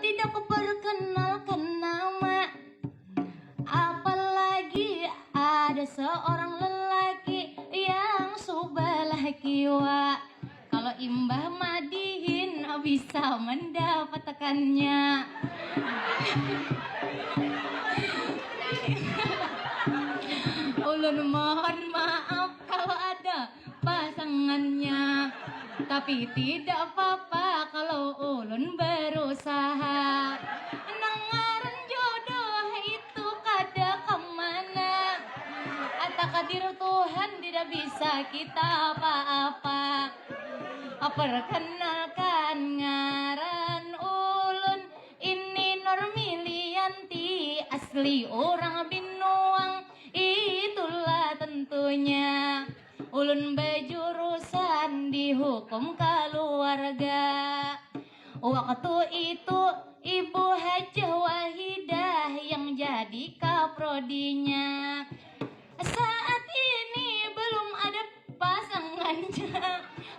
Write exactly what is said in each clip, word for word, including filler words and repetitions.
Tidak kuperkenalkan nama. Apalagi ada seorang lelaki yang subalah kiwa. Kalau imbah madihin bisa mendapatkannya. Ulun mohon maaf kalau ada pasangannya. Tapi tidak apa-apa kalau ulun berusaha. Nang ngaran jodoh itu kada kemana. Takdir Tuhan tidak bisa kita apa-apa. Perkenalkan, ngaran ulun ini Nurmilianti, asli orang Binuang. Itulah tentunya ulun bejurusan di hukum keluarga. Waktu itu ibu Hajah Wahidah yang jadi kaprodinya. Saat ini belum ada pasangannya.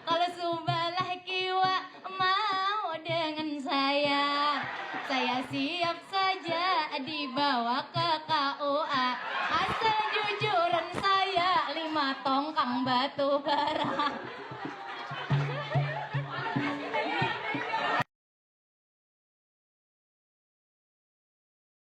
Kalau subalah kiwa mau dengan saya, saya siap saja dibawa ke K U A. Asal jujuran saya lima tongkang batu bara.